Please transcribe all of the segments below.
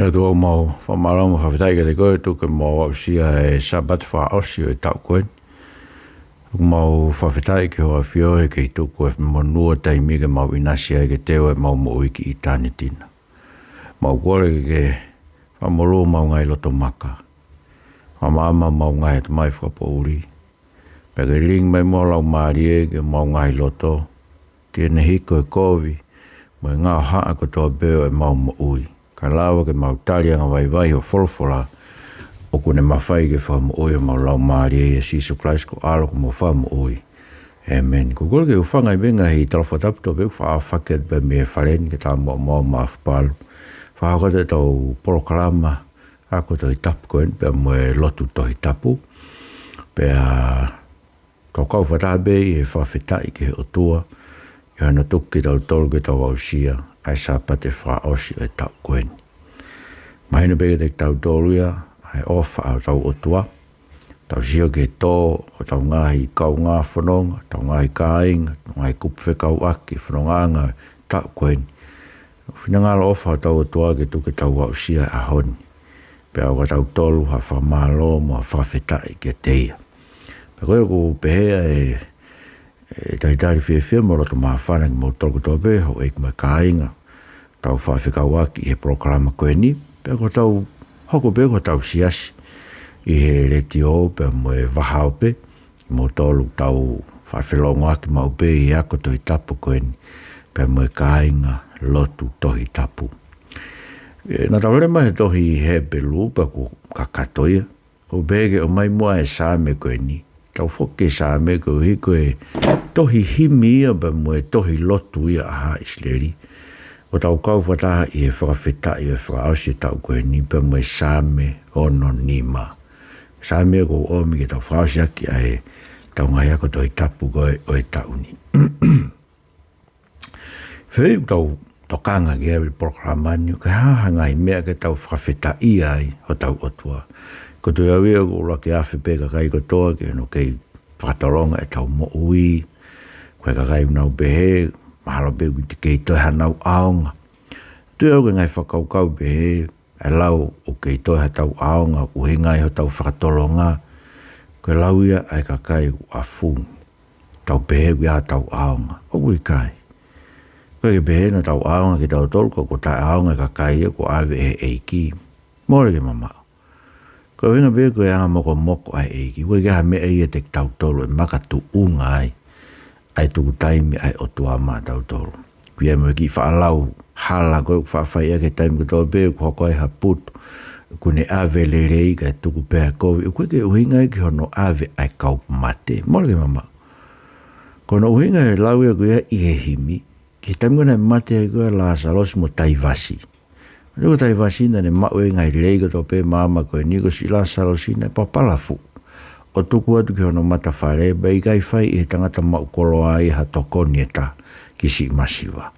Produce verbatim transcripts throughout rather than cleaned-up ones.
ʻE ʻOtua, ʻoku mau fakamālō mo fakafetaʻi kiate koe, tuku ke mau aʻusia e Sāpate fakaʻosi ʻo e taʻu ko eni. ʻOku mau fakafetaʻi ki hoʻo ʻAfio he kei tuku e monū ʻo e taimi ke mau ʻinasi ai ke teu ʻemau moʻui ki ʻitāniti na. Mau kole ke ke fakamolū homau ngaahi loto maka, fakamāmā homau ngaahi ʻatamai fakapoʻuli, pea ke lilingi mai muʻa ho Laumālie ki homau ngaahi loto, ke ne hiko e kovi mo e ngaohaʻa kotoa pē ʻo ʻemau moʻui, kae lava ke mau tali angavaivai hoʻo folofola, ʻoku ne mafai ke fakamoʻui homau laumālie. ʻIa Sīsū Kalaisi ko ho ʻAlo ko homau Fakamoʻui. ʻĒmeni. ʻOku ou kole ke u hūfanga ʻi he ngaahi tala fakatapu kotoa pē ʻoku faʻa fakahoko atu pē mei he fale ni ke tāmaʻo mo Maʻafu Palu, fakahoko atu ʻetau polokalama ako Tohi Tapu ko eni pea mo e lotu Tohi Tapu. Pea tau kau fakataha pē ʻi he fakafetaʻi ki he ʻOtua ʻi hono tuku kitautolu ke tau aʻusia ʻa e Sāpate fakaʻosi ʻo e taʻu ko eni. Mahino pē kiate kitautolu ia ʻa e ʻofa ʻa hotau ʻOtua. Tau sio ki he tō hotau ngaahi kaungā fononga, hotau ngaahi kāinga, hotau ngaahi kupu fekauʻaki, fonongaʻanga ʻo e taʻu ko eni. Finangalo ʻofa hotau ʻOtua ke tuku ke tau aʻusia e ʻaho ni, pea ʻoku ʻatautolu ha fakamālō mo ha fakafetaʻi kiate ia. Pea ko ia ʻoku ou pehē ʻe, ʻe talitali fiefia mo loto māfana kimoutolu kotoa pē, houʻeiki mo e kāinga, tau faʻa fekauʻaki ʻi he polokalama ko eni, pea ko hotau hoko pē ko hotau siasi ʻi he letiō pea mo e vahaope, kimoutolu tau faʻa felongoaki maʻu pē ʻi he ako Tohi Tapu ko eni, pea mo e kāinga lotu Tohi Tapu. ʻE, naʻa tau lele mai he tohi Hepelū pea kuo kakato ia. ʻOku pehē ke ʻomai muʻa e Saame ko eni. Tau foki ki he Saame koeʻuhi ko e tohi himi ia pea mo e tohi lotu ia ʻa haʻa ʻIsileli. ʻO tau kau fakataha ʻi he fakafetaʻi ʻo e fakaʻosi e taʻu ko eni pea mo e Saame ono nima. Saame ʻoku ou ʻomi ke tau fakaʻosi ʻaki ʻa ʻetau ngaahi ako Tohi Tapu ko ē ʻo e taʻu ni. Fēfē ʻetau tokanga ki he polokalama ni, ʻoku ʻi ai ha ngaahi meʻa ke tau fakafetaʻia ai hotau ʻOtua? ʻOku ou tui au ia ʻoku ʻuluaki afe pē kakai kotoa ki hono kei fakatolonga ʻetau moʻui. Ko e kakai ʻoku nau pehē, mahalo pē ʻoku ʻikai toe hanau ʻaonga. Tui au ko e ngaahi fakakaukau pehē, ʻa e lau ʻoku kei toe hatau ʻaonga, ʻoku ʻuhinga ai hotau fakatolonga, ko e lau ia ʻa e kakai ʻoku ʻafungi. Tau pehē ʻoku ʻi ai hatau ʻaonga. ʻOku ʻikai. ʻOku ʻikai ke pehē naʻa tau ʻaonga kitautolu, ka ʻoku taʻeʻaonga e kakai ia kuo ʻave ʻe he ʻEiki. Mole ke mamaʻo. Ko e ʻuhinga pē ko e anga mokomoko ʻa e ʻEiki. ʻOku ʻikai ha meʻa ia ʻiate kitautolu ʻe makatuʻunga ai ʻa e tuku taimi ʻa e ʻOtua maʻatautolu. ʻOku ʻi ai mo e kiʻi faʻalau hala ko ē ʻoku faʻa fai ʻaki e taimi kotoa pē ʻoku hoko ai ha putu, ʻoku ne ʻave lelei kae tuku pē ʻa e kovi. ʻOku ʻikai ke ʻuhinga ia ki hono ʻave ʻa e kau mate. Mole ke mamaʻo. Ko hono ʻuhinga e lau ia ko ia ʻi he himi, ki he taimi ko ē naʻe mate ai ko ē ʻa Lāsalosi mo Taivasi. Ko Taivasi naʻa ne maʻu e ngaahi lelei kotoa pē ʻo e māmani ko eni, ko siʻi Lāsalosi naʻe papala fuʻu ʻo tuku atu ki hono matafale, pea ʻikai fai ʻe he tangata maʻu koloa ia ha tokoni ʻe taha ki siʻi masiva.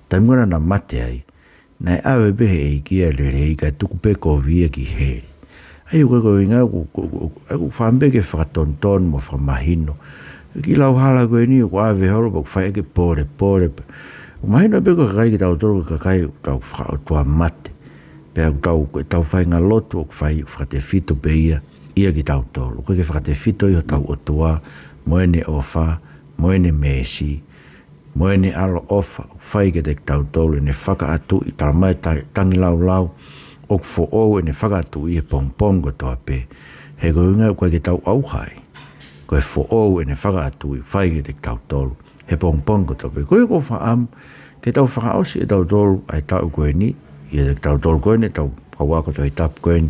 Taimi ko ē naʻa na mate ai, naʻe ʻave pē ʻe he ʻEiki ʻa e lelei kae tuku pē kovi ia ki heli. ʻA ia ko e, ko e ʻuhinga ʻoku, ʻoku, ʻoku, ʻoku fai pē ke fakatonutonu mo fakamahino. Kiʻi lau hala ko eni ʻoku ʻave holo pea ʻoku fai ʻaki e polepole pē. ʻOku mahino pē ko e kakai kitautolu, ko e kakai ʻoku tau fakaʻotuamate. Pea ʻoku tau, ko ʻetau faʻahinga lotu ʻoku fai, fakatefito pē ia ʻia kitautolu. ʻOku ʻikai ke fakatefito ia hotau ʻOtua mo ʻene ʻofa, mo ʻene meesi, mo ʻene ʻaloʻofa ʻoku fai kiate kitautolu, ʻene fakaʻatuʻi, talamai ʻe he ta-, tangilaulau ʻoku foʻou ʻene fakaʻatuʻi he pongipongi kotoa pē. He ko e ʻuhinga ʻoku ʻikai ke tau ʻauha ai. Ko e foʻou ʻene fakaʻatuʻi ʻoku fai kiate kitautolu he pongipongi kotoa pē. Ko ia ʻoku ou fakaʻamu ke tau fakaʻosi ʻe tautolu ʻa e taʻu ko eni, ʻiate kitautolu ko eni, ʻetau kau ako Tohi Tapu ko eni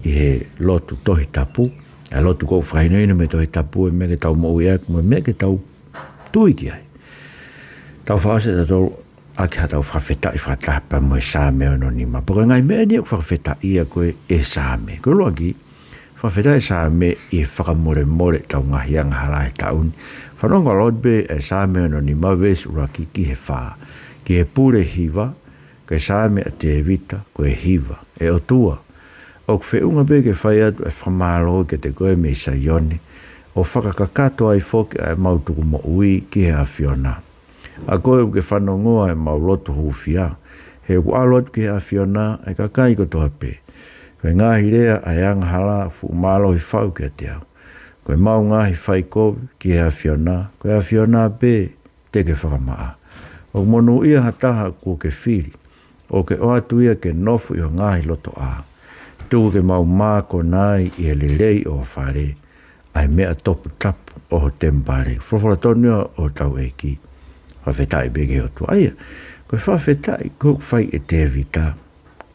ʻi he lotu Tohi Tapu, ʻa e lotu ʻoku fakahinohino mei he Tohi Tapu e meʻa ke tau moʻui ʻaki mo e meʻa ke tau tui ki ai. Tau fakaʻosi ʻe tautolu ʻaki haʻatau fakafetaʻi fakataha pea mo e Saame ono nima. Pea ko e ngaahi meʻa eni ʻoku fakafetaʻia ko ē ʻe he Saame. Ko e ʻuluaki, fakafetaʻi e Saame ʻi he fakamolemole ʻetau ngaahi angahala he taʻu ni. Fanongo ʻalu atu pē ʻa e Saame ono nima veesi ʻuluaki ki he fā. Ki he pule hiva, ko e Saame ʻa Tēvita, ko e hiva. ʻE ʻOtua, ʻoku feʻunga pē ke fai atu e fakamālō kiate koe mei Saione, ʻo fakakakato ai foki ʻa ʻemau tuku moʻui ki he ʻAfiona. ʻA koe ʻoku ke fanongoa ʻemau lotu hūfia, He ʻoku ʻalu atu ki he ʻAfiona ʻa e kakai kotoa pē. Ko e ngaahi lea ʻa e angahala ʻoku fuʻu mālohi fau kiate au. Ko ʻemau ngaahi faikovi ki he ʻAfiona, ko e ʻAfiona pē te ke fakamaʻa. ʻOku monūʻia ha taha kuo ke fili, ʻo ke ʻoatu ia ke nofo ʻi ho ngaahi lotoʻā. Tuku ke mau mākona ai ʻi he lelei ʻo ho fale, ʻa e meʻa toputapu ʻo ho temipale. Folofola tonu ia ʻo hotau ʻEiki. Fakafetaʻi pē ki he ʻOtua. ʻA ia, ko e fakafetaʻi ko ē ʻoku fai ʻe Tēvita,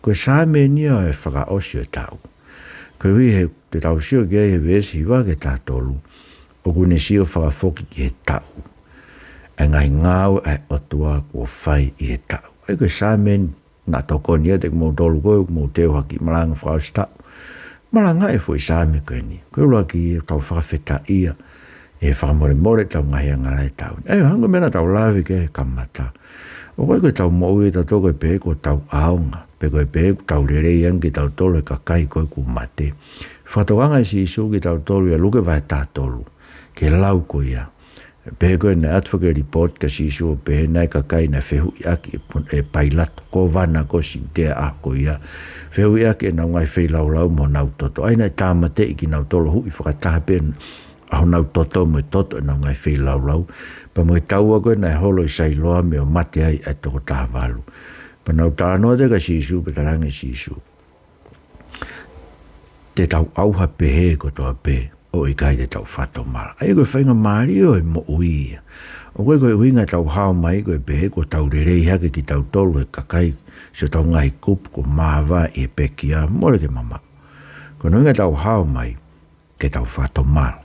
ko e Saame eni ia ʻo e fakaʻosi ʻo e taʻu. Koeʻuhi he te tau sio ki ai he veesi hiva ki he taha tolu, ʻoku ne sio fakafoki ki he taʻu, ʻa e ngaahi ngāue ʻa e ʻOtua kuo fai ʻi he taʻu. ʻA ia ko e Saame eni naʻa tokoni ia kiate kimoutolu ko ē ʻoku mou teu ha kiʻi malanga fakaʻosi taʻu. Malangaʻi e foʻi Saame ko eni. Ko e ʻuluaki, ʻoku tau fakafetaʻia ʻi he fakamolemole ʻetau ngaahi angahala he taʻu ni. ʻA ia, hangē ko e meʻa naʻa tau lave ki ai he kamata, ʻoku ʻikai ko ʻetau moʻui ʻatautolu ko e pehē ko ʻetau ʻaonga, pe ko e pehē ʻoku tau lelei ange kitautolu he kakai ko ē kuo mate. Fakatokanga ʻe Sīsū kitautolu ʻia Luke vahe taha tolu ki he lau ko ia. Pehē ko ē naʻe ʻatu foki e lipooti kia Sīsū ʻo pehē naʻe ʻi ai e kakai naʻe fehuʻiʻaki ʻe Pon-, ʻe Pailato, kōvana ko ē ʻo Siutea ʻaho ko ia, fehuʻiʻaki ʻenau ngaahi feilaulau mo honau toto. ʻA ia naʻe tāmateʻi kinautolu, huʻi fakataha pē ʻa honau toto mo e toto ʻenau ngaahi feilaulau. Pea mo e taua ko ē naʻe holo ʻi Sailoame ʻo mate ai ʻa e toko taha valu. Pea nau talanoa atu kia Sīsū, pea talaange ʻe Sīsū, te tau ʻauha pehē kotoa pē ʻo ʻikai te tau fakatomala. ʻA ia ko e faingamālie ʻo e moʻui ia. ʻOku ʻikai ko e ʻuhinga ʻetau hao mai ko e pehē kuo tau lelei hake kitautolu he kakai, siʻotau ngaahi kupu kuo māvae ʻi he pekia, mole ke mamaʻo. Ko hono ʻuhinga ʻetau hao mai, ke tau fakatomala.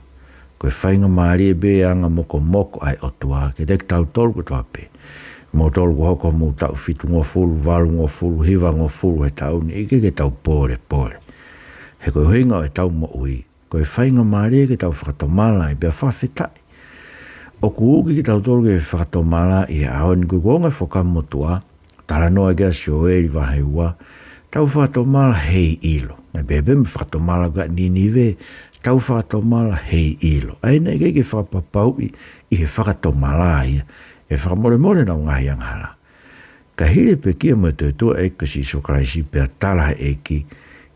Ko e faingamālie pē anga mokomoko ʻa e ʻOtua kiate kitautolu kotoa pē. Moutolu kuo hoko homou taʻu fitungofulu, valungofulu, hivangofulu he taʻu ni, ʻikai ke tau pōlepole. He ko e ʻuhinga ʻo ʻetau moʻui, ko e faingamālie ke tau fakatomala ai pea fakafetaʻi. ʻOku uki kitautolu ke fakatomala ʻi he ʻaho ni, ko e konga Fuakava Motuʻa, talanoa ki ai ʻa Sioeli vahe ua, tau fakatomala heiʻilo. Naʻe pehē pē mo e fakatomala kia Ninive, tau fakatomala heiʻilo. ʻA ia naʻe ʻikai ke fakapapauʻi ʻi he fakatomala ia ʻe fakamolemole ʻenau ngaahi angahala. Ka hili e pekia mo e toetuʻu ʻa e ʻEiki ko Sīsū Kalaisi pea tala ʻe he ʻEiki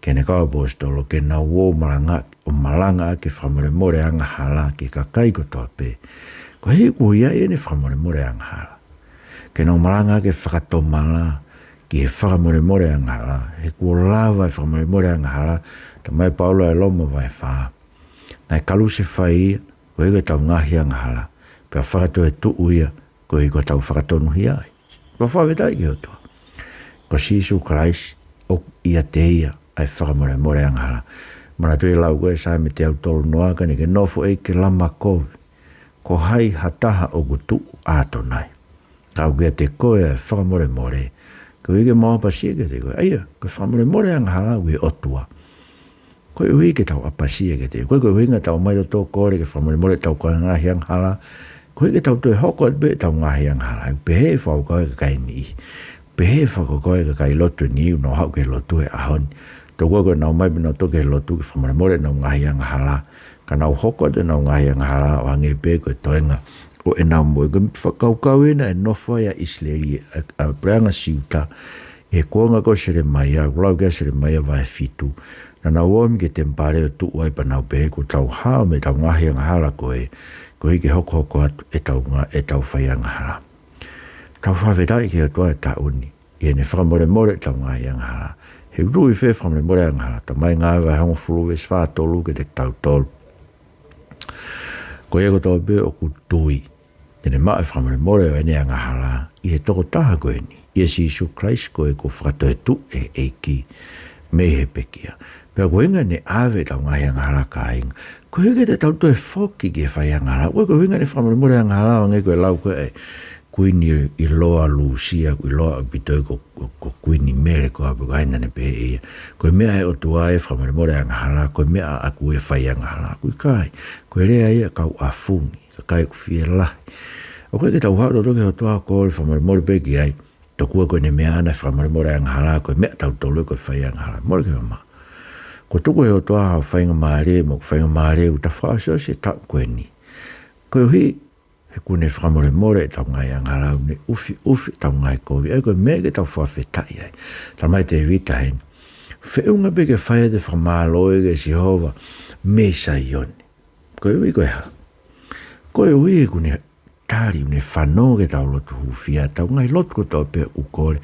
ki heʻene kau ʻaposetolo ke nau ō ʻo malanga, ʻo malangaʻaki e fakamolemole angahala ki he kakai kotoa pē. Koeʻuhi kuo ʻi ai ʻene fakamolemole angahala. Ke nau malangaʻaki e fakatomala ki he fakamolemole angahala. He kuo lava e fakamolemole angahala, talamai ʻe Paula ʻi Loma vahe fā, naʻe kalusefai ia koeʻuhi ko ʻetau ngaahi angahala, pea fakatoetuʻu ia koeʻuhi ko ʻetau fakatonuhia ai. Pea fakafetaʻi ki he ʻOtua, ko Sīsū Kalaisi ʻoku ʻiate ia ʻa e fakamolemole angahala. Manatuʻi e lau ko ē Saame teau tolu noa, ka ne ke nofo ʻEiki ke lama kovi, ko hai ha taha ʻoku tuʻu ʻAtonai? Ka ʻoku ʻiate koe ʻa e fakamolemole, koeʻuhi ke mau ʻapasia kiate koe. ʻA ia, ko e fakamolemole angahala ʻoku ʻi he ʻOtua. Koeʻuhi ke tau ʻapasia kiate ia. Ko e, ko e ʻuhinga ʻetau ō mai ʻo tau kole ke fakamolemole ʻetau ngaahi angahala, koeʻuhi ke tau toe hoko atu pē ʻetau ngaahi angahala. ʻOku pehē e fakakaukau ʻa e kakai ni. Pehē e fakakaukau ʻa e kakai lotu ʻe niʻihi ʻoku nau haʻu ki he lotu he ʻaho ni. Tokua ko ʻenau ō mai pē ʻo nau toki lotu ke fakamolemole ʻenau ngaahi angahala, ka nau hoko atu ʻenau ngaahi angahala ʻo hangē pē ko e toenga ʻo ʻenau moʻui. Ko e fakakaukau ena ʻe nofo ai ʻa ʻIsileli, ʻa, ʻa e puleʻanga Siuta, he kuonga ko Selemaia, ʻoku lau ki ai Selemaia vahe fitu. Naʻa nau ō mai ki he temipale ʻo tuʻu ai pea nau pehē, kuo tau hao mei heʻetau ngaahi angahala ko ē, koeʻuhi ke hokohoko atu ʻetau nga-, ʻetau fai angahala. Tau fakafetaʻi ki he ʻOtua he taʻu ni ʻi heʻene fakamolemole ʻetau ngaahi angahala. He ʻoku tuʻu ʻi fē e fakamolemole angahala? Talamai ʻe he Ngāue vahe hongofulu veesi fā tolu kiate kitautolu, ko ia kotoa pē ʻoku tui te ne maʻu e fakamolemole ʻo ʻene angahala ʻi he tokotaha ko eni, ʻia Sīsū Kalaisi ko ē kuo fakatoetuʻu ʻe he ʻEiki mei he pekia. Pea ko e ʻuhinga ʻene ʻave ʻetau ngaahi angahala, kāinga, koeʻuhi ke te tau toe foki ki he fai angahala. Ko e, ko e ʻuhinga ʻene fakamolemole angahala, ʻo hangē ko e lau ko ē ʻa e kuini ʻiloa Lūsia, ʻiloa ʻaupito ia ko, ko, ko Kuini Mele ko ē, pea ko e ʻuhinga naʻa ne pehē ʻe ia, ko e meʻa ʻa e ʻOtua e fakamolemole angahala, ko e meʻa ʻaʻaku e fai angahala. ʻOku ʻikai, ko e lea ia ʻa e kau ʻafungi, kakai ʻoku fielahi. ʻOku ʻikai ke tau haʻu tautolu ki he ʻOtua ʻo kole fakamolemole pē ki ai, tokua ko ʻene meʻa ʻana e fakamolemole angahala, ko e meʻa ʻatautolu ko e fai angahala. Mole ke mamaʻo. Kuo tuku ʻe he ʻOtua ha faingamālie, mo e faingamālie ʻoku ta fakaʻosiʻosi e taʻu ko eni, koeʻuhi He kuo ne fakamolemole ʻetau ngaahi angahala, ne ʻufiʻufi ʻetau ngaahi kovi. ʻA ia ko e meʻa ke tau fakafetaʻi ai. Talamai ʻe Tēvita heni, feʻunga pē ke fai ʻa e fakamālō kia Sihova mei Saione. Koeʻuhi ko e hā? Koeʻuhi kuo ne tali, ne fanongo ki heʻetau lotu hūfia, ʻetau ngaahi lotu kotoa pē ʻoku kole.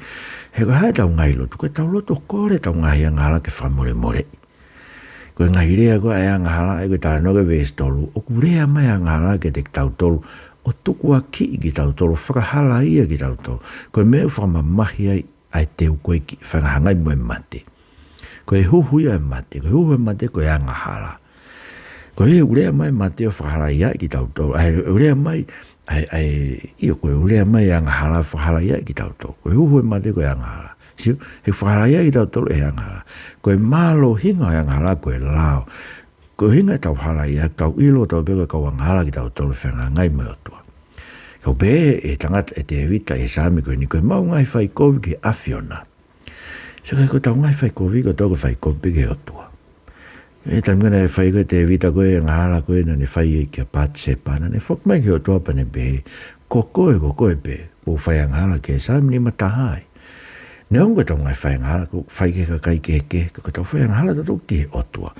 He ko e hā ʻetau ngaahi lotu? Ko ʻetau lotu ʻoku kole ʻetau ngaahi angahala ke fakamolemoleʻi. Ko e ngaahi lea ko ē ʻa e angahala, ʻa ia ko e talanoa ki he veesi tolu, ʻoku lea mai e angahala kiate kitautolu, ʻo tukuakiʻi kitautolu, fakahalaia kitautolu. Ko e meʻa ʻoku fakamamahi ai ʻa e teu ko ē ki, fakahangai mo e mate. Ko e huhu ia e mate, ko e huhu e mate ko e angahala. Ko e lea mai e mate ʻo fakahalaia kitautolu, ʻa e lea mai, ʻa e, ʻa e, ʻio, ko e lea mai e angahala ʻo fakahalaia kitautolu. Ko e huhu e mate ko e angahala. Sio, he ʻoku fakahalaia kitautolu ʻe he angahala. Ko e mālohinga ʻo e angahala ko e lao. Ko e ʻuhinga ʻetau halaia, tau ʻilo tautolu pē ko e kau angahala kitautolu, fehangahangai mo e ʻOtua. Ko e pehē ʻe he tangata, ʻe Tēvita, ʻi he Saame ko eni, ko ʻemau ngaahi faikovi ki he ʻAfiona. Sio, ko ʻetau ngaahi faikovi kotoa ko e faikovi pē ki he ʻOtua. ʻI he taimi naʻe fai ko ē ʻe Tēvita ko ē angahala ko ē naʻa ne fai kia Patisepa, naʻa ne foki mai ki he ʻOtua pea ne pehē, ko koe, ko koe pē, ʻoku ou fai angahala ki ai. Saame nima taha ia. Neongo ʻetau ngaahi fai angahala ʻoku fai ki he kakai kehekehe, ka ko ʻetau fai angahala tautolu ki he ʻOtua.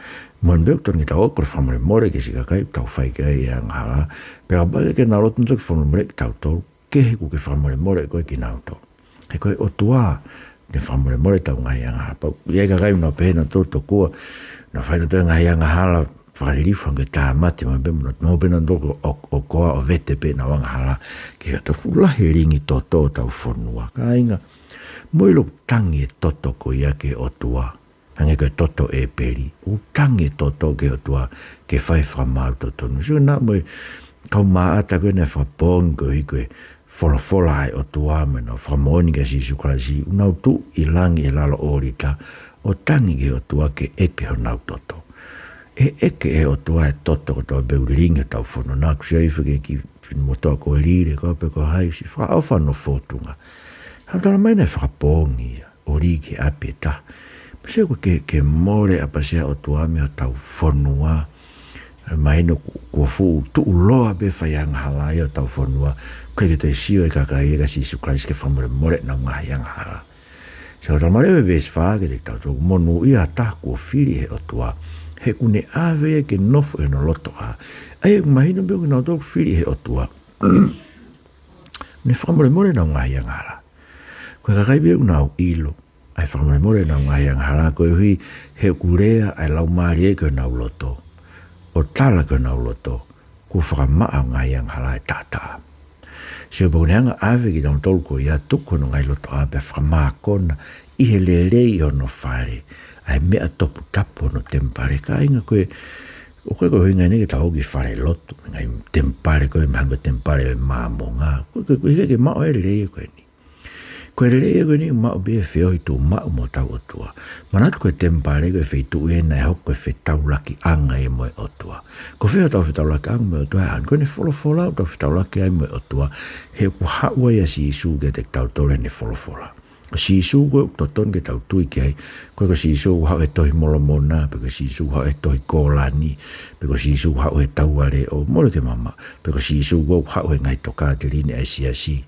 Moʻoni pē ʻoku totonu ke tau ʻoatu e fakamolemole ki he siʻi kakai ʻoku tau fai ki ai e angahala. Pea kapau ʻoku nau loto nautolu ke fakamolemoleʻi kitautolu, kehe kuo ke fakamolemoleʻi koe kinautolu. He ko e ʻOtua ne fakamolemole ʻetau ngaahi angahala. Pea ʻi ai e kakai ʻoku nau pehē nautolu tokua naʻa nau fai nautolu e ngaahi angahala fakalilifu hangē ko e tāmate, maʻu pē mo nau, maʻu pē nautolu ko e ʻokoa ʻo vete pē ʻenau angahala. Ke ʻi ai ha fuʻu lahi e lingi toto ʻo hotau fonua. Kāinga, mou ʻilo ʻoku tangi e toto ko ia ki he ʻOtua. Hangē ko e toto ʻo ʻĒpeli, ʻoku tangi e toto ki he ʻOtua ke fai e fakamaau totonu. Sio, naʻa mo e kau Maʻata ko ē naʻe fakapoongi koeʻuhi ko e folofola ʻa e ʻOtua mo ʻenau fakamoʻoni kia Sīsū Kalaisi, ʻoku nau tuʻu ʻi langi ʻi he lalo ʻōlita ʻo tangi ki he ʻOtua ke ʻeke honau toto. ʻE ʻeke ʻe he ʻOtua e toto kotoa pē ʻoku lingi hotau fonua. Naʻa ku sio ai foki ki he kiʻi finemotuʻa ko Lile ko ē pe ko hai, siʻi fakaʻofa hono fōtunga. Ka ʻoku talamai naʻe fakapoongi ia ʻo lī ki he ʻapi ʻe taha. Pea sio, ʻoku ke, ke mole ʻapasia e ʻOtua mei hotau fonua. Mahino ku-, kuo fuʻu tuʻuloa pē e fai angahala ia ʻo hotau fonua. ʻOku ʻikai ke toe sio e kakai ia kia Sīsū Kalaisi ke fakamolemole ʻenau ngaahi angahala. Sio, talamai leva ʻe he veesi fā kiate kitautolu, monūʻia ha taha kuo fili ʻe he ʻOtua, he ʻoku ne ʻave ia ke nofo ʻi hono lotoʻā. ʻA ia ʻoku mahino pē ʻoku nau toe fili ʻe he ʻOtua. Ne fakamolemole ʻenau ngaahi angahala. Ko e kakai pē ʻoku nau ʻilo ʻa e fakamolemole ʻenau ngaahi angahala, koeʻuhi he ʻoku lea ʻa e Laumālie ki honau loto, ʻo tala ki honau loto, kuo fakamaʻa hoʻo ngaahi angahala ʻe taʻataʻa. Sio, pea ʻoku ne hanga ʻo ʻave kinautolu ko ia, tuku hono ngaahi lotoʻā pea fakamākona ʻi he lelei ʻi hono fale, ʻa e meʻa toputapu hono temipale. Kāinga, ko e, ʻoku ʻikai ko e ʻuhinga eni ke tau ō ki he falelotu, ngaahi temipale ko ē mahalo ko e temipale ʻo e Māmonga. Ko e, ko e, ko e ʻikai ke maʻu e lelei ko eni. Ko e lelei ko eni ʻoku maʻu pē ʻi he feohi tuʻumaʻu mo hotau ʻOtua. Manatu, ko e temipale ko e feituʻu ia naʻe hoko ko e fetaulakiʻanga ia mo e ʻOtua. Ko fē hotau fetaulakiʻanga mo e ʻOtua? ʻA ia ko ʻene folofola ʻoku tau fetaulaki ai mo e ʻOtua. He ʻoku haʻu ai ʻa Sīsū kiate kitautolu ʻi heʻene folofola. Ko Sīsū ko ē ʻoku totonu ke tau tui ki ai. ʻOku ʻikai ko Sīsū ʻoku haʻu he Tohi Molomona, pe ko Sīsū ʻoku haʻu he Tohi Kōlani, pe ko Sīsū ʻoku haʻu he Taua Leʻo, mole ke mamaʻo, pe ko Sīsū ʻoku haʻu he ngaahi tokāteline ʻa e siasi.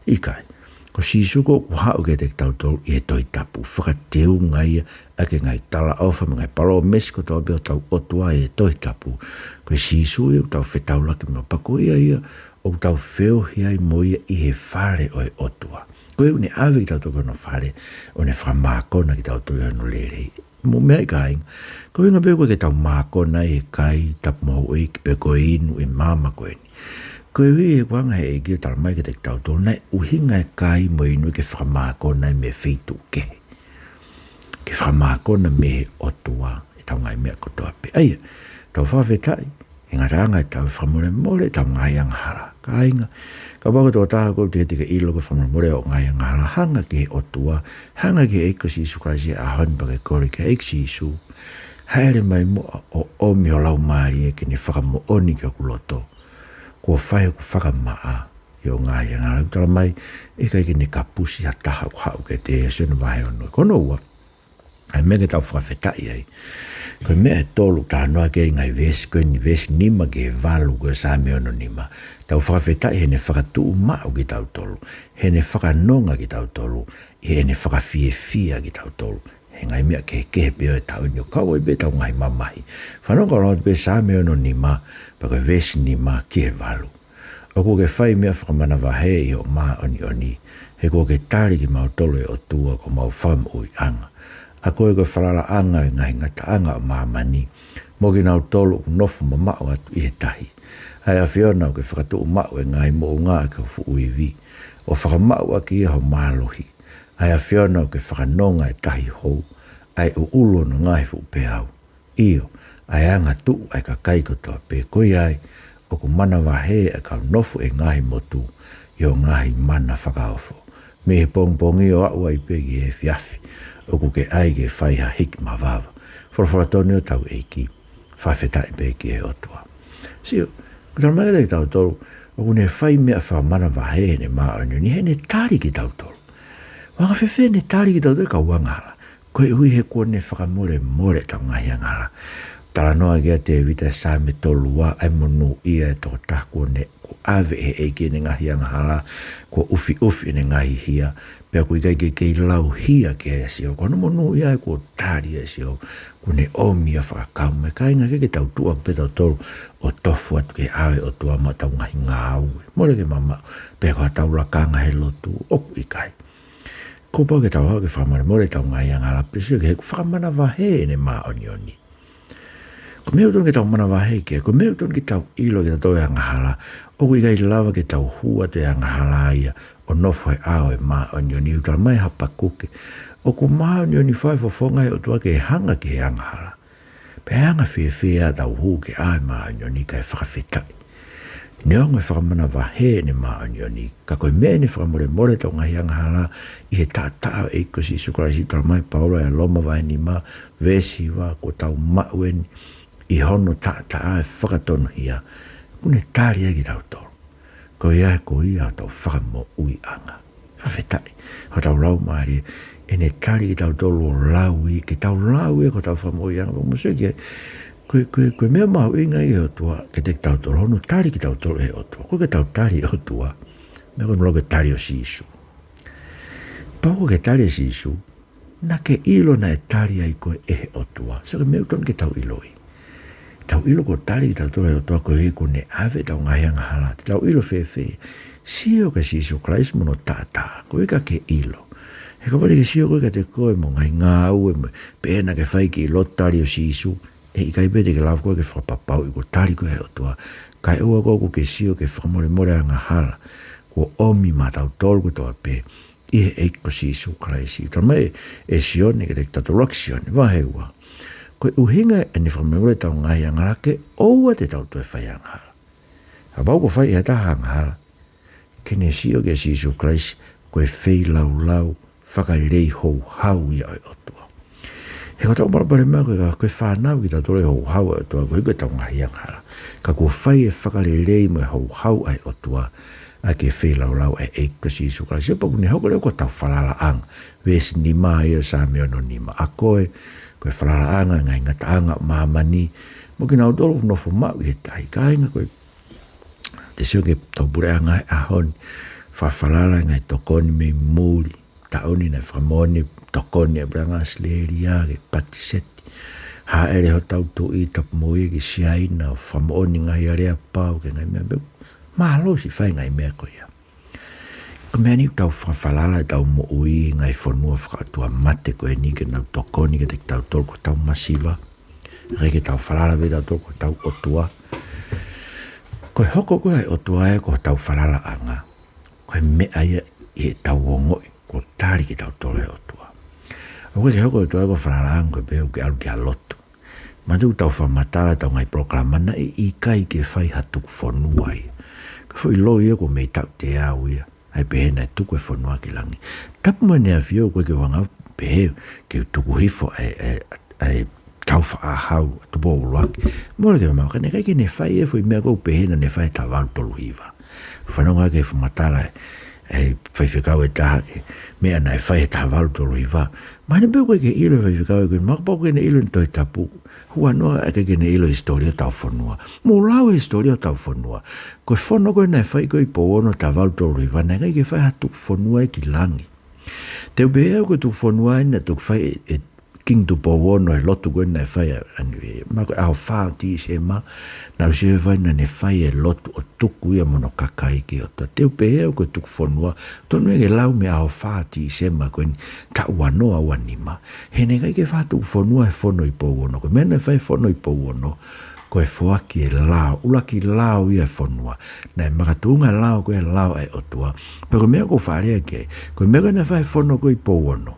ʻIkai. Ko Sīsū ko ē ʻoku haʻu kiate kitautolu ʻi he Tohi Tapu, fakateunga ia ʻaki e ngaahi talaʻofa mo e ngaahi palōmesi kotoa pē ʻa hotau ʻOtua ʻi he Tohi Tapu. Ko Sīsū ia ʻoku tau fetaulaki mo ia, pea ko ia ia ʻoku tau feohi ai mo ia ʻi he fale ʻo e ʻOtua. Ko ia ʻoku ne ʻave kitautolu ki hono fale, ʻo ne fakamākona kitautolu ʻi hono lelei. Mou meaʻi, kāinga, ko e ʻuhinga pē ʻoku ʻikai ke tau mākona ai e kai, tapu mo houʻeiki, pe ko e inu ʻi he māmani ko eni. Koeʻuhi he ʻoku hanga ʻe he ʻEiki ʻo talamai kiate kitautolu naʻe ʻuhinga e kai mo e inu ia ke fakamākona ai mei he feituʻu kehe. Ke fakamākona mei he ʻOtua ʻetau ngaahi meʻa kotoa pē. ʻA ia, tau fakafetaʻi he ngataʻanga ʻetau fakamolemole ʻetau ngaahi angahala. Kāinga, kapau ko e tokotaha ʻoku teʻeki ke ʻilo ko e fakamolemole hoʻo ngaahi angahala, hanga ki he ʻOtua, hanga ki he ʻEiki ko Sīsū Kalaisi he ʻaho ni pea ke kole ki he ʻEiki Sīsū, hāʻele mai muʻa ʻo ʻomi ho Laumālie ke ne fakamoʻoni ki hoku loto kuo fai hoku fakamaʻa ʻi hoʻo ngaahi angahala. ʻOku talamai ʻe ʻikai ke ne kapusi ha taha ʻoku haʻu kiate ia, Sione vahe ono. Ko hono ua, ʻa e meʻa ke tau fakafetaʻi ai, Ko e meʻa ʻe tolu talanoa ki ai e ngaahi veesi ko eni, veesi nima ki he valu ʻo e Saame ono nima. Tau fakafetaʻi heʻene fakatuʻumaʻu kitautolu, heʻene fakanonga kitautolu, heʻene fakafiefia kitautolu he ngaahi meʻa kehekehe pē ʻo e taʻu ni, ʻo kau ai pē ʻetau ngaahi mamahi. Fanongo kau lau atu pē Saame ono nima, pea ko e veesi nima ki he valu. ʻOku ke fai meʻa fakamanavahē ʻi hoʻo māʻoniʻoni, he kuo ke tali kimautolu ʻe ʻOtua ko homau fakamoʻuiʻanga. ʻA koe ko e falalaʻanga ʻo e ngaahi ngataʻanga ʻo māmani, mo kinautolu ʻoku nofo mamaʻo atu ʻi he tahi. ʻA e ʻAfiona ʻoku ke fakatuʻumaʻu e ngaahi moʻunga ʻaki ho fuʻu ivi, ʻo fakamaʻu ʻaki ia ho mālohi. ʻA e ʻAfiona ʻoku ke fakanonga e tahi hou, ʻa e ʻuʻulu ʻo hono ngaahi fuʻu peau. ʻIo, ʻa e angatuʻu ʻa e kakai kotoa pē. Ko ia ai, ʻoku manavahē ʻa e kau nofo ʻi he ngaahi motu ʻi hoʻo ngaahi mana fakaofo. Mei he pongipongi ʻo aʻu ai pē ki he efiafi, ʻoku ke ʻai ke fai ha hiki mavava. Folofola tonu ʻo hotau ʻEiki. Fakafetaʻi pē ki he ʻOtua. Sio, ʻoku tala mai kiate kitautolu, ʻoku ne fai meʻa fakamanavahē heʻene māʻoniʻoni, heʻene tali kitautolu. Ko e anga fēfē ʻene tali kitautolu ʻe he kau angahala? Koeʻuhi he kuo ne fakamolemole ʻetau ngaahi angahala. Talanoa ki ai ʻa Tēvita he Saame tolu ua, ʻa e monūʻia ʻa e tokotaha kuo ne, kuo ʻave ʻe he ʻEiki ʻene ngaahi angahala, kuo ʻufiʻufi ʻene ngaahi hia, pea ʻoku ʻikai ke kei lau hia ki ai ʻa Sihova. Ko hono monūʻia ē kuo tali ʻe Sihova, kuo ne ʻomi ia ʻo fakakau mai. Kāinga, ʻikai ke tau tuʻu ʻaki pē tautolu ʻo tofu atu ki he ʻao ʻo e ʻOtua maʻa ʻetau ngaahi ngāue. Mole ke mamaʻo, pe ko haʻatau lakanga he lotu, ʻoku ʻikai. Kuo pau ke tau haʻu ke fakamolemole ʻetau ngaahi angahala pea sio ki he ʻoku fakamanavahē ʻene māʻoniʻoni. Ko e meʻa ʻoku totonu ke tau manavahē ki ai, ko e meʻa ʻoku totonu ke tau ʻilo ʻe kitautolu e angahala, ʻoku ʻikai lava ke tau hū atu e angahala ia ʻo nofo he ʻao ʻo e māʻoniʻoni. ʻOku tala mai ʻe Hapakuke, ʻoku māʻoniʻoni fau e fofonga ʻo e ʻOtua ke hanga ki he angahala. Pea ʻe anga fēfē haʻatau hū ki he ʻao ʻo e māʻoniʻoni kae fakafetaʻi? Neongo e fakamanavahē ʻene māʻoniʻoni, ka ko e meʻa ʻene fakamolemole ʻetau ngaahi angahala ʻi he taʻataʻa ʻo e ʻEiki ko Sīsū Kalaisi. Tala mai ʻe Paula ʻi Loma vahe nima, veesi hiva, kuo tau maʻu eni ʻi hono taʻataʻa ʻo e fakatonuhia, kuo ne tali ai kitautolu. Ko ia, ko ia hotau fakamoʻuiʻanga. Fakafetaʻi. Hotau laumālie, ʻene tali kitautolu ʻo lau ia, ke tau lau ia ko hotau fakamoʻuiʻanga. Pea mou sio ki ai, ko e, ko e, ko e meʻa mahuʻinga ia ʻo e ʻOtua kiate kitautolu, hono tali kitautolu ʻe he ʻOtua. ʻOku ʻikai ke tau tali e ʻOtua, meʻa ko e meʻa ʻoku tali ʻo Sīsū. Pau ke tali ʻe Sīsū, naʻa ke ʻilo naʻe tali ai koe ʻe he ʻOtua. Sio ki he meʻa ʻoku totonu ke tau ʻiloʻi. Tau ʻilo kuo tali kitautolu ʻe he ʻOtua koeʻuhi kuo ne ʻave ʻetau ngaahi angahala. Te tau ʻilo fēfē? Sio kia Sīsū Kalaisi mo hono taʻataʻa, koeʻuhi ka ke ʻilo. He kapau te ke sio koe kiate koe mo e ngaahi ngāue mo e pehē naʻa ke fai ke ʻilo e tali ʻo Sīsū, ʻe ʻikai pē te ke lava koe ke fakapapauʻi kuo tali koe ʻe he ʻOtua. Kae ʻoua koe ʻoku ke sio ki he fakamolemole angahala kuo ʻomi maʻatautolu kotoa pē ʻi he ʻEiki ko Sīsū Kalaisi. Tala mai ʻe Sione kiate kitautolu, ʻuluaki Sione vahe ua, ko e ʻuhinga ʻene fakamolemole ʻetau ngaahi angahala ke ʻoua te tau toe fai angahala. Kapau kuo fai ʻe ha taha angahala, ke ne sio kia Sīsū Kalaisi ko e feilaulau fakalelei houhau ia ʻo e ʻOtua. He ko hotau palopalema ko e, ko e fānau kitautolu ʻo e houhau ʻa e ʻOtua, koeʻuhi ko ʻetau ngaahi angahala. Ka kuo fai e fakalelei mo e houhau ʻa e ʻOtua ʻaki e feilaulau ʻa e ʻEiki ko Sīsū Kalaisi. Pea ʻoku ne hoko leva ko hotau falalaʻanga. Veesi nima ia ʻo e Saame ono nima. ʻA koe ko e falalaʻanga ʻo e ngaahi ngataʻanga ʻo māmani, mo kinautolu ʻoku nofo maʻu ʻi he tahi. Kāinga, ko e, te sio ki hotau puleʻanga he ʻaho ni, fakafalala e ngaahi tokoni mei muli. Taʻu ni naʻe fakamoʻoni e tokoni ʻa e puleʻanga ʻAositelēlia ki he patiseti. Hāʻele hotau Tuʻi Tapu Moʻui ki Siaina ʻo fakamoʻoni e ngaahi aleapau ki he ngaahi meʻa pē. Mālō siʻi fai e ngaahi meʻa ko ia. Ko e meʻa ni ʻoku tau fakafalala ʻetau moʻui he ngaahi fonua fakaʻotuamate ko eni ke nau tokoni kiate kitautolu ko hotau masiva. ʻIkai ke tau falala pē tautolu ko hotau ʻOtua. Ko e hoko ko ē ʻa e ʻOtua ia ko hotau falalaʻanga, ko e meʻa ia ʻi heʻetau ongoʻi kuo tali kitautolu ʻe he ʻOtua. ʻOku ʻikai ke hoko e ʻOtua ia ko e falalaʻanga ko e pehē ʻoku ke ʻalu ki ha lotu. Manatuʻi ʻoku tau fakamatala ʻetau ngaahi polokalama, naʻe ʻikai ke fai ha tuku fonua ia. Ko e foʻi loi ia kuo mei taʻu teau ia, ʻa e pehē naʻe tuku e fonua ki langi. Tapu mo ʻEne ʻAfio, ʻoku ʻikai ke u hanga ʻo pehē ke u tuku hifo ʻa e, ʻa e, ʻa e Taufaʻāhau ʻa Tupou ʻUluaki. Mole ke mamaʻo, ka naʻe ʻikai ke ne fai e foʻi meʻa ko ē ʻoku pehē naʻa ne fai he taha valu tolu hiva. Fanongo ki he fakamatala ʻa e, ʻe he faifekau ʻe taha ki he meʻa naʻe fai he taha valu tolu hiva. Mahino pē ʻoku ʻikai ke ʻilo ʻe he faifekau ko eni, mahalo pau ke ne ʻilo ʻene Tohi Tapu. Huanoa ʻikai ke ne ʻilo e hisitōlia ʻo hotau fonua. Mou lau e hisitōlia ʻo hotau fonua. Ko e fono ko ē naʻe fai ko ē ʻi Pouono taha valu tolu hiva, naʻe ʻikai ke fai ha tuku fonua ia ki langi. Te u pehē au ko e tuku fonua ia naʻe toki fai ʻe, ʻe Kingi Tupou Ono he lotu ko ē naʻe fai ʻa, ʻa eni, mahalo ko e ʻaho fā ʻo Tīsema, naʻa ku sio he fai naʻa ne fai e lotu ʻo tuku ia mo hono kakai ki he ʻOtua. Te u pehē au ko e tuku fonua, tonu ia ke lau mei he ʻaho fā ʻo Tīsema ko eni taʻu ua noa ua nima. He naʻe ʻikai ke fai ha tuku fonua he fono ʻi Pouono. Ko e meʻa naʻe fai he fono ʻi Pouono, ko e foaki e lao, ʻuluaki lao ia e fonua. Naʻe makatuʻunga e lao ko ē he lao ʻa e ʻOtua. Pea ko e meʻa ʻoku ou faʻa lea ki ai, ko e meʻa ko ē naʻe fai he fono ko ē ʻi Pouono,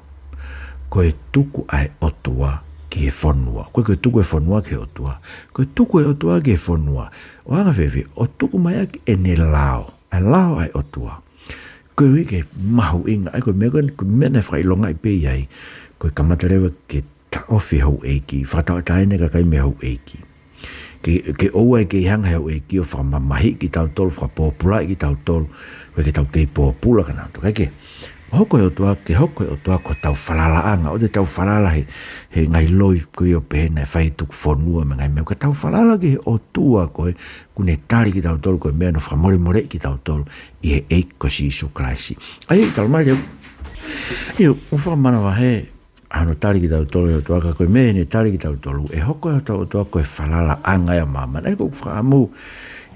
ko e tuku ʻa e ʻOtua ki he fonua. Ko e, ko e tuku e fonua ki he ʻOtua. Ko e tuku e ʻOtua ki he fonua. ʻO anga fēfē? ʻO tuku mai ʻaki ʻene lao, ʻa e lao ʻa e ʻOtua. Ko e ʻuhi ke mahuʻinga ai, ko e meʻa ko ē, ko e meʻa naʻe fakaʻilongaʻi pē ʻi ai, ko e kamata leva ke taʻofi e houʻeiki, fakatauʻatāina e kakai mei he houʻeiki. Ke, ke ʻoua ʻe kei hanga ʻe he houʻeiki ʻo fakamamahiʻi kitautolu, fakapōpulaʻi kitautolu, ʻoua ke tau kei pōpula ka nau toka ke hoko e ʻOtua, ke hoko e ʻOtua ko hotau falalaʻanga, ʻoua te tau falala he, he ngaahi loi ko ē ʻo pehē naʻe fai e tuku fonua mo e ngaahi meʻa, ka tau falala ki he ʻOtua ko ē ʻoku ne tali kitautolu, ko e meʻa hono fakamolemoleʻi kitautolu ʻi he ʻEiki ko Sīsū Kalaisi. ʻA ia, talamai leva, ʻio, ʻoku fakamanavahē ʻa hono tali kitautolu ʻe he ʻOtua, ka ko e meʻa ʻene tali kitautolu, ʻe hoko ʻa hotau ʻOtua ko e falalaʻanga ia ʻo māmani. ʻA ia ʻoku ou fakaʻamu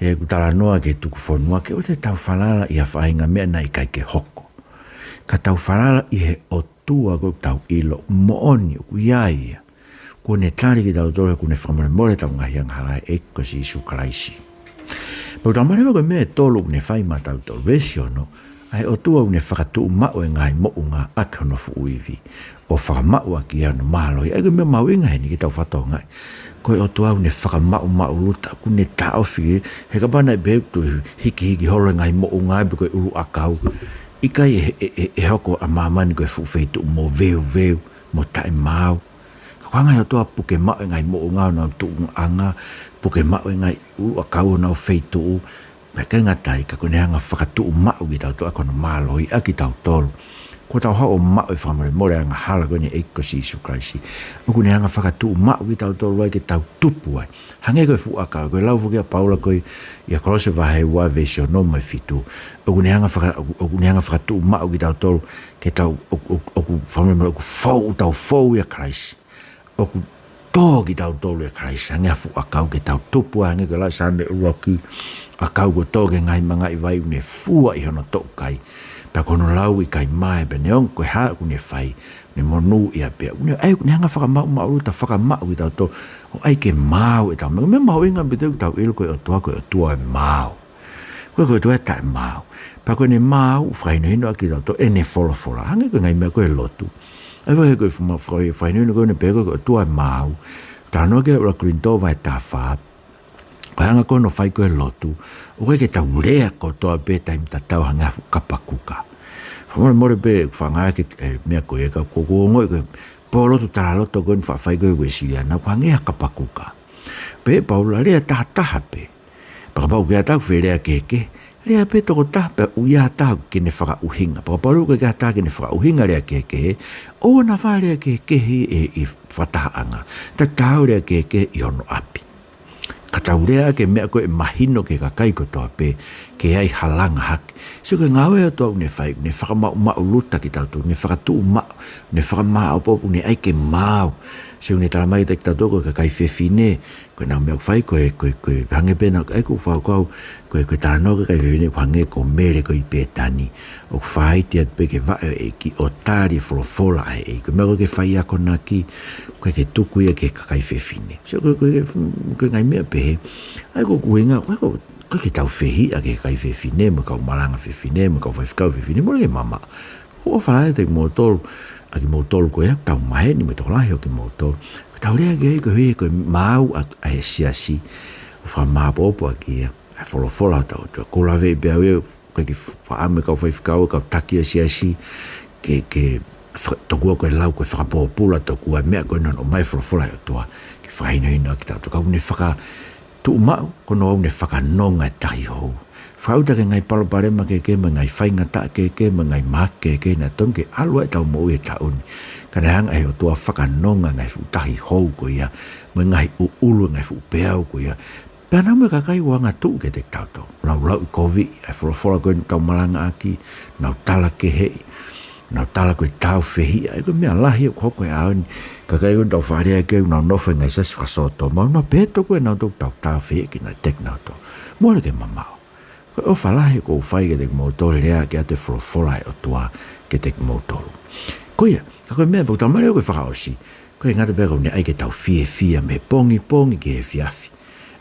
ʻi heʻeku talanoa ki he tuku fonua ke ʻoua te tau falala ʻi ha faʻahinga meʻa naʻe ʻikai ke hoko. Ka tau falala ʻi he ʻOtua ko ē ʻoku tau ʻilo moʻoni ʻoku ʻi ai ia. Kuo ne tali kitautolu, kuo ne fakamolemole ʻetau ngaahi angahala ʻi he ʻEiki ko Sīsū Kalaisi. Pea ʻoku talamai leva ko e meʻa ʻe tolu ʻoku ne fai maʻatautolu, veesi ono, ʻa e ʻOtua ʻoku ne fakatuʻumaʻu e ngaahi moʻunga ʻaki hono fuʻu ivi, ʻo fakamaʻu ʻaki ia hono mālohi. ʻA ia ko e meʻa mahuʻinga heni ke tau fakatokangaʻi, ko e ʻOtua ʻoku ne fakamaʻumaʻuluta, ʻoku ne taʻofi, he kapau naʻe pehē ʻoku toe hikihiki holo e ngaahi moʻunga pe ko e ʻuluʻakau, ʻikai ʻe, ʻe, ʻe, ʻe hoko ʻa māmani ko e fuʻu feituʻu moveuveu mo taʻemaau. Ka ʻoku hanga ʻe he ʻOtua ʻo puke maʻu e ngaahi moʻunga honau tuʻungaʻanga, puke maʻu e ngaahi ʻuluʻakau honau feituʻu, pea ʻikai ngata ai, ka kuo ne hanga ʻo fakatuʻumaʻu kitautolu ʻaki hono mālohi ʻa kitautolu. Kuo tau haʻu ʻo maʻu e fakamolemole angahala ko eni ʻa e ʻEiki ko Sīsū Kalaisi. ʻOku ne hanga ʻo fakatuʻumaʻu kitautolu ai ke tau tupu ai. Hangē ko e fuʻu ʻakau, ko e lau foki ʻa Paula ko ē ʻia Kolose vahe ua veesi ono mo e fitu. ʻOku ne hanga ʻo faka-, ʻoku ne hanga ʻo fakatuʻumaʻu kitautolu ke tau, ʻo, ʻo, ʻoku fakamolemole, ʻoku fou, tau fou ʻia Kalaisi. ʻOku tō kitautolu ʻia Kalaisi, hangē ha fuʻu ʻakau ke tau tupu ai, hangē ko e lau ʻa Saame ʻuluaki, ʻakau kuo tō ki he ngaahi mangaʻi vai ʻoku ne fua ʻi hono toʻukai. Pea ko hono lau ʻikai mae, pea neongo ko e hā ʻoku ne fai, ne monūʻia pē. ʻOku ne, ʻa ia ʻoku ne hanga ʻo fakamaʻumaʻuluta, fakamaʻu kitautolu, ʻo ʻai ke maau ʻetau meʻa. Meʻa mahuʻinga pē ʻoku tau ʻilo ko e ʻOtua, ko e ʻOtua ʻo e maau. Ko e, ko e ʻOtua ʻo e taʻemaau. Pea ko ʻene maau ʻoku fakahinohino ʻaki kitautolu ʻene folofola. Hangē ko e ngaahi meʻa ko e lotu. ʻA ia ko e faka-, faka-, fakahinohino ko eni pē ko e ʻOtua ʻo e maau. Talanoa ki ai ʻuluaki Kolinitō vahe taha fā. Ko e anga ko ē hono fai ko ē e lotu, ʻoku ʻikai ke tau lea kotoa pē taimi tatau hangē ha fuʻu kapakuka. Fakamolemole pē, fanga ke, e, meʻa ko ē ka ʻoku ou ongoʻi ko e pōlotu talaloto ko eni ʻoku faʻa fai ko ē ʻe he Uēsiliana, ʻoku hangē ha kapakuka. Pehē ʻe Paula, lea tahataha pē. Pea kapau ʻoku ʻi ai ha taha ʻoku fie lea kehekehe, lea pē tokotaha pea ʻoku ʻi ai ha taha ke ne fakaʻuhinga. Pea kapau ʻoku ʻikai ke ʻi ai ha taha ke ne fakaʻuhinga lea kehekehe, ʻoua naʻa faʻa lea kehekehe ʻi, ʻi fakatahaʻanga. Tatau lea kehekehe ʻi hono ʻapi. Ka tau lea ʻaki e meʻa ko ē ʻe mahino ki he kakai kotoa pē, ke ʻai ha langa hake. Sio ki he ngāue ʻa e ʻOtua ʻoku ne fai, ʻoku ne fakamaʻumaʻuluta kitautolu, ʻoku ne fakatuʻumaʻu, ʻoku ne fakamāʻopoʻopo, ʻoku ne ʻai ke maau. Sio ʻoku ne talamai kiate kitautolu ko e kakai fefine, ko ʻenau meʻa ʻoku fai ko e, ko e, ko e, hangē pē naʻa ku ʻai ʻeku fakakaukau, ko e, ko e talanoa ki he kakai fefine ʻoku hangē ko Mele ko ē ʻi Pētani. ʻOku faʻa ʻi ai pē ke vaʻe ʻo e ʻEiki ʻo tali e folofola ʻa e ʻEiki. Ko e meʻa ko ē ke fai akonaki, ʻoku ʻikai ke tuku ia ki he kakai fefine. Sio ko e, ko e, ko e ngaahi meʻa pehē. ʻA ia ko ʻeku ʻuhinga, ko e, ko e, ʻoku ʻikai ke tau fehiʻa ki he kakai fefine, mo e kau malanga fefine, mo e kau faifekau fefine, mole ke mamaʻo. ʻOku ou fakaʻamu atu kiate kimoutolu, ʻa kimoutolu ko ē ʻoku tau maheni mo e tokolahi ʻo kimoutolu. Ka tau lea ki ai koeʻuhi ko e maau ʻa, ʻa e siasi. ʻOku fakamāʻopoʻopo ʻaki ia ʻa e folofola ʻa hotau ʻOtua. ʻOku ou laveʻi pē au ia, ʻoku ʻikai ke fakaʻamu e kau faifekau, kau taki ʻo e siasi, ke, ke fa-, tokua ko e lau ko e fakapōpula tokua e meʻa ko ē naʻe ʻomai e folofola ʻa e ʻOtua ke fakahinohino ʻaki kitautolu. Ka ʻoku ne faka- tuʻumaʻu, ko hono ʻoku ne fakanonga e Tahi Hou. Fakaʻuta ki he ngaahi palopalema kehekehe mo e ngaahi faingataʻa kehekehe mo e ngaahi mahaki kehekehe naʻe tonu ke ʻalu ai ʻetau moʻui he taʻu ni. Ka naʻe hanga ʻe he ʻOtua ʻo fakanonga e ngaahi fuʻu tahi hou ko ia, mo e ngaahi ʻuʻulu e ngaahi fuʻu peau ko ia. Pea nau mo e kakai ʻoku angatuʻu kiate kitautolu. Nau lauʻikoviʻi ʻa e folofola ko ē naʻa tau malangaʻaki, nau talakeheʻi, nau tala ko e tāufehiʻa, ʻa ia ko e meʻa lahi ʻoku hoko he ʻaho ni. Kakai ʻoku tau faʻa lea ki ai ʻoku nau nofo he ngaahi siasi fakasōtoma, nau pehē ʻoku ʻikai ke nau toe tāufehiʻa kinautolu. Mole ke mamaʻo. Ko e ʻofa lahi ʻoku ou fai kiate kimoutolu, lea ʻaki atu e folofola ʻa e ʻOtua kiate kimoutolu. Ko ia, ka ko e meʻa pē ʻoku tau maʻu ai ko e fakaʻosi, ʻoku ʻikai ngata pē ʻoku ne ʻai ke tau fiefia mei he pongipongi ki he efiafi.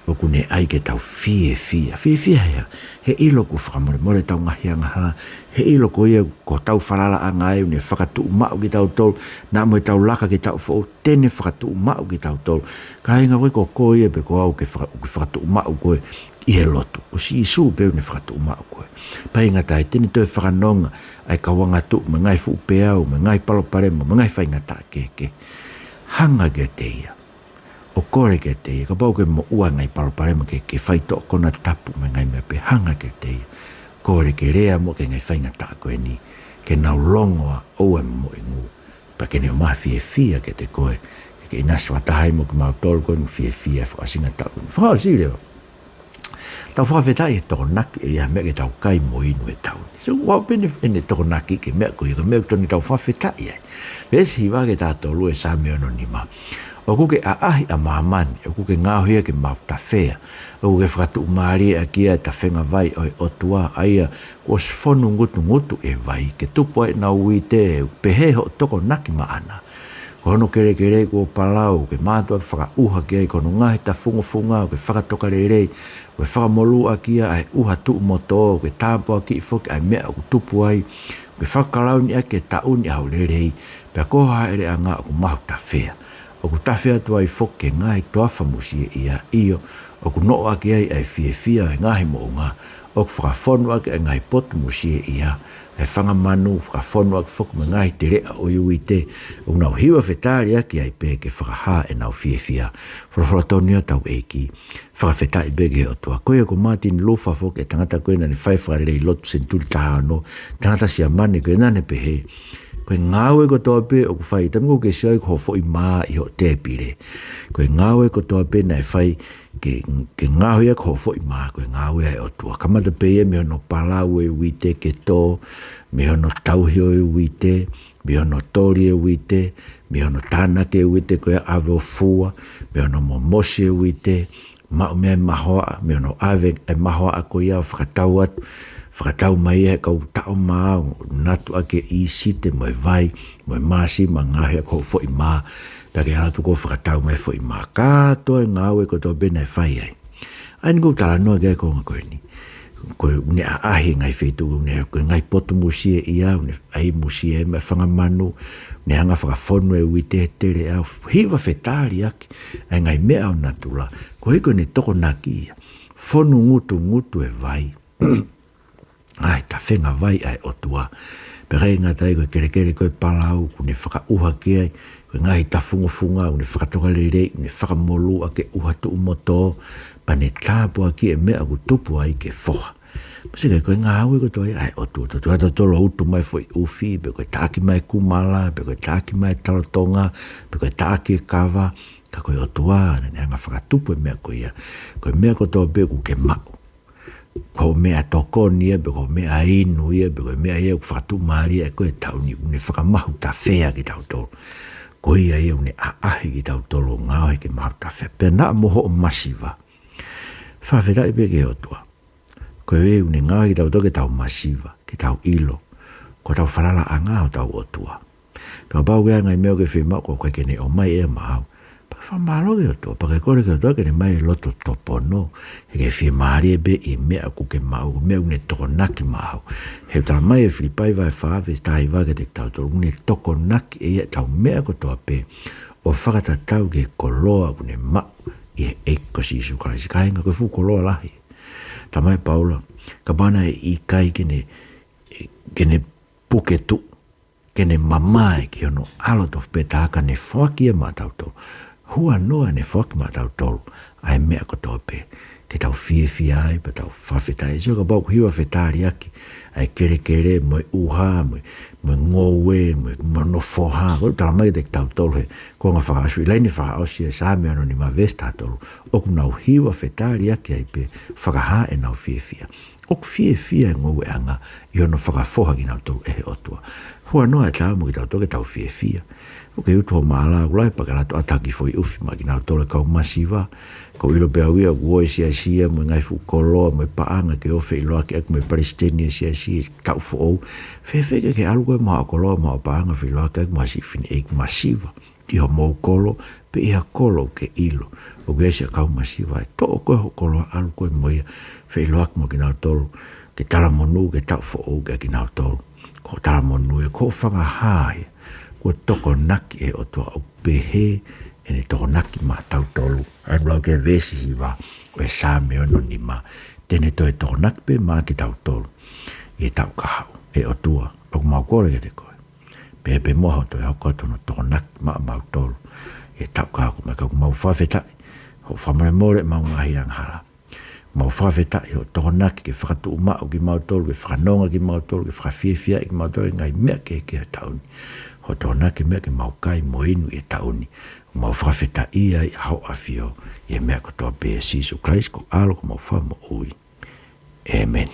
ʻOku ne ʻai ke tau fiefia. Fiefia he hā? He ʻilo ʻoku fakamolemole ʻetau ngaahi angahala, he ʻilo ko ia ko hotau falalaʻanga ia ʻoku ne fakatuʻumaʻu kitautolu, naʻa mo ʻetau laka ki he taʻu foʻou te ne fakatuʻumaʻu kitautolu. Kāinga, ʻoku ʻikai ko koe ia pe ko au ke faka-, ke fakatuʻumaʻu koe ʻi he lotu. Ko Sīsū pē ʻoku ne fakatuʻumaʻu koe. Pea ʻikai ngata ai, te ne toe fakanonga ʻa e kau angatuʻu mo e ngaahi fuʻu peau, mo e ngaahi palopalema, mo e ngaahi faingataʻa kehekehe. Hanga kiate ia. ʻO kole kiate ia, kapau ʻoku ke moʻua he ngaahi palopalema kehekehe, faitoʻo konatapu mo e ngaahi meʻa pehē, hanga kiate ia. Kole ke lea muʻa ki he ngaahi faingataʻa ko eni, ke nau longo ʻa ʻoua ʻe momoʻi ngū. Pea ke ne ʻomai ha fiefia kiate koe, ke ke ʻinasi fakataha ai mo kimautolu ko eni ʻoku fiefia he fakaʻosinga taʻu ni. Fakaʻosi leva. Tau fakafetaʻi he tokonaki ʻe ʻi ai ha meʻa ke tau kai mo inu he taʻu ni. So, ʻoku ʻi ai pē ʻene, ʻene tokonaki ki he meʻa ko ia, ka ko e meʻa ʻoku totonu ke tau fakafetaʻi ai. Veesi hiva ki he taha tolu ʻo e Saame ono nima. ʻOku ke ʻaʻahi ʻa māmani, ʻoku ke ngaohi ia ke mahu tafea. ʻOku ke fakatuʻumālieʻaki ʻa e tafenga vai ʻo e ʻOtua, ʻa ia kuo ʻosi fonu ngutungutu ʻi he vai, ke tupu ai ʻenau uite, pehē hoʻo tokonaki maʻana. Ko hono kelekele kuo palau, ke mātuʻaki fakaʻuha ki ai, ko hono ngaahi tafungofunga ʻoku ke fakatokalelei, ʻoku ke fakamolū ʻaki ia ʻa e ʻuha tuʻu mo tō, ʻoku ke tāpuakiʻi foki ʻa e meʻa ʻoku tupu ai, ʻoku ke fakakalauni ʻaki e taʻu ni ʻa hoʻo lelei, pea ko ho hāʻeleʻanga ʻoku mahu tafea. ʻOku tafe atu ai foki ki he ngaahi toafa musie ia, ʻio, ʻoku noʻo ʻaki ai ʻa e fiefia ʻo e ngaahi moʻunga, ʻoku fakafonu ʻaki ʻa e ngaahi potu musie ia, ʻa e fanga manu, fakafonu ʻaki foki mo e ngaahi teleʻa ʻo e uite, ʻoku nau hiva fetaʻi ʻaki ai pē ke fakahā ʻenau fiefia. Folofola tonu ia ʻa hotau ʻEiki, fakafetaʻi pē ki he ʻOtua. Ko ia ko Martin Luther foki, e tangata ko ē naʻa ne fai fakalelei lotu senituli taha ono, tangata Siamane ko ē, naʻa ne pehē, ko e ngāue kotoa pē ʻoku fai, taimi ʻoku ke sio ai ki hoʻo foʻi mā ʻi hoʻo tēpile. Ko e ngāue kotoa pē naʻe fai ke, ke ngaohi ʻaki hoʻo foʻi mā, ko e ngāue ʻa e ʻOtua. Kamata pē ia mei hono palau e uite ke tō, mei hono tauhi ʻo e uite, mei hono toli e uite, mei hono tānaki e uite ko ia ʻave ʻo fua, mei hono momosi e uite, maʻu mei ai e mahoaʻa, mei hono ʻave e mahoaʻa ko ia ʻo fakatau atu, fakatau mai ʻe he kau taʻomaau, natu ʻaki e ʻīsite mo e vai, mo e māsima, ngaohi ʻaki hoʻo foʻi mā, pea ke ʻalu atu koe ʻo fakatau mai e foʻi mā. Kātoa e ngāue kotoa pē naʻe fai ai. ʻA ia ʻoku ou talanoa ki ai he konga ko eni. Ko ʻene ʻaʻahi e ngaahi feituʻu, ʻene, ko e ngaahi potu musie ia, ʻene ʻai musie mo e fanga manu, ʻene hanga ʻo fakafonu e uite he teleʻa, hiva fetaʻi ʻaki ʻa e ngaahi meʻa ʻo natula. Ko ia ko ʻene tokonaki ia. Fonu ngutungutu e vai. ʻA e tafenga vai ʻa e ʻOtua. Pea ʻikai ngata ai, ko e kelekele ko ē palau, ʻoku ne fakaʻuha ki ai, ko e ngaahi tafungofunga, ʻoku ne fakatokalelei, ʻoku ne fakamolū ʻaki e ʻuha tuʻu mo tō, pea ne tāpuakiʻi e meʻa ʻoku tupu ai ke foha. Pea sio ki he, ko e ngāue kotoa ia ʻa e ʻOtua, ʻOtua, ʻOtua, ʻOtua, ʻoku utu mai e foʻi ʻufi, pe ko e taʻaki mai e kumala, pe ko e taʻaki mai e talotonga, pe ko e taʻaki e kava, ka ko e ʻOtua naʻa ne hanga ʻo fakatupu e meʻa ko ia. Ko e meʻa kotoa pē ʻoku ke maʻu, ko e meʻatokoni ia, pe ko e meʻainu ia, pe ko e meʻa ia ʻoku fakatuʻumālie ʻaki koe e taʻu ni, ʻoku ne fakamahu tafea kitautolu. Ko ia ia ʻoku ne ʻaʻahi kitautolu ʻo ngaohi ke mahu tafea. Pea naʻa mo hoʻo masiva. Fakafetaʻi pē ki he ʻOtua. Ko ia ʻoku ne ngaohi kitautolu ke tau masiva, ke tau ʻilo ko hotau falalaʻanga hotau ʻOtua. Pea kapau ʻoku ʻi ai e ngaahi meʻa ʻoku ke fiemaʻu ʻoku ʻikai ke ne ʻomai ia maʻau, pea ke fakamālō ki he ʻOtua, pea ke kole ki he ʻOtua ke ne ʻomai e loto topono, he ʻoku ke fiemālie pē ʻi he meʻa ʻoku ke maʻu, meʻa ʻoku ne tokonaki maʻau. He ʻoku talamai ʻe Filipai vahe fā veesi taha hiva kiate kitautolu, ʻoku ne tokonaki ʻe ia ʻetau meʻa kotoa pē, ʻo fakatatau ki he koloa ʻoku ne maʻu ʻi he ʻEiki ko Sīsū Kalaisi. Kāinga, ko e fuʻu koloa lahi. Talamai ʻe Paula, kapau naʻe ʻikai ke ne, ke ne puke tuʻu, ke ne mamae ki hono ʻAlo tofu pē taha ka ne foaki ia maʻatautolu. Huanoa ʻene foaki maʻatautolu ʻa e meʻa kotoa pē, ʻetau fiefia ai, pea tau fakafetaʻi. Sio kapau ʻoku hiva fetaliʻaki ʻa e kelekele, mo e ʻuha, mo e, mo e ngoue, mo e, mo hono foha. Ko e talamai kiate kitautolu he konga fakaʻosi, laine fakaʻosi ʻo e Saame ono nima veesi taha tolu. ʻOku nau hiva fetaliʻaki ai pē, fakahā ʻenau fiefia. ʻOku fiefia e ngoueʻanga ʻi hono fakafoha kinautolu ʻe he ʻOtua. Huanoa e taumuʻa kiate kitautolu ke tau fiefia. ʻOku ke utu ho maʻala, ʻoku lahi pea ke lato ʻata ha kiʻi foʻi ʻufi maʻa kinautolu e kau masiva. ʻOku ou ʻilo pē au ia ʻoku ō e siasi ia mo e ngaahi fuʻu koloa mo e paʻanga ke ō ʻo feʻiloaki ʻaki mo e palesiteni e siasi he taʻu foʻou. Fēfē ke ke ʻalu koe mo haʻo koloa mo haʻo paʻanga ʻo feʻiloaki ʻaki mo ha siʻi fineʻeiki masiva ʻi homou kolo, pe ʻi ha kolo ʻoku ke ʻilo ʻoku ʻi ai siʻa kau masiva? ʻE toʻo koe hoʻo koloa, ʻalu koe mo ia ʻo feʻiloaki mo kinautolu, ke talamonū ki he taʻu foʻou kiate kinautolu. Ko e talamonū ia, ko e fakahā ia kuo tokonaki ʻe he ʻOtua, ʻoku pehē ʻene tokonaki maʻatautolu. ʻA ia ʻoku lau ki he veesi hiva ʻo e Saame ono nima, te ne toe tokonaki pē maʻa kitautolu ʻi he taʻu kahaʻu. ʻE ʻOtua, ʻoku mau kole kiate koe, pehē pē muʻa hoʻo toe hoko atu hono tokonaki maʻamautolu ʻi he taʻu kahaʻu. Ko e meʻa ʻoku mau fakafetaʻi, hoʻo fakamolemole ʻemau ngaahi angahala. Mau fakafetaʻi hoʻo tokonaki ke fakatuʻumaʻu kimautolu, ke fakanonga kimautolu, ke fakafiefiaʻi kimautolu he ngaahi meʻa kehekehe ʻo e taʻu ni. Hoʻo tokonaki meʻa ke mau kai mo inu ʻi he taʻu ni. Mau fakafetaʻi ai ʻa hoʻo ʻAfio ʻi he meʻa kotoa pē, ʻia Sīsū Kalaisi ko ho ʻAlo ko homau Fakamoʻui. ʻĒmeni.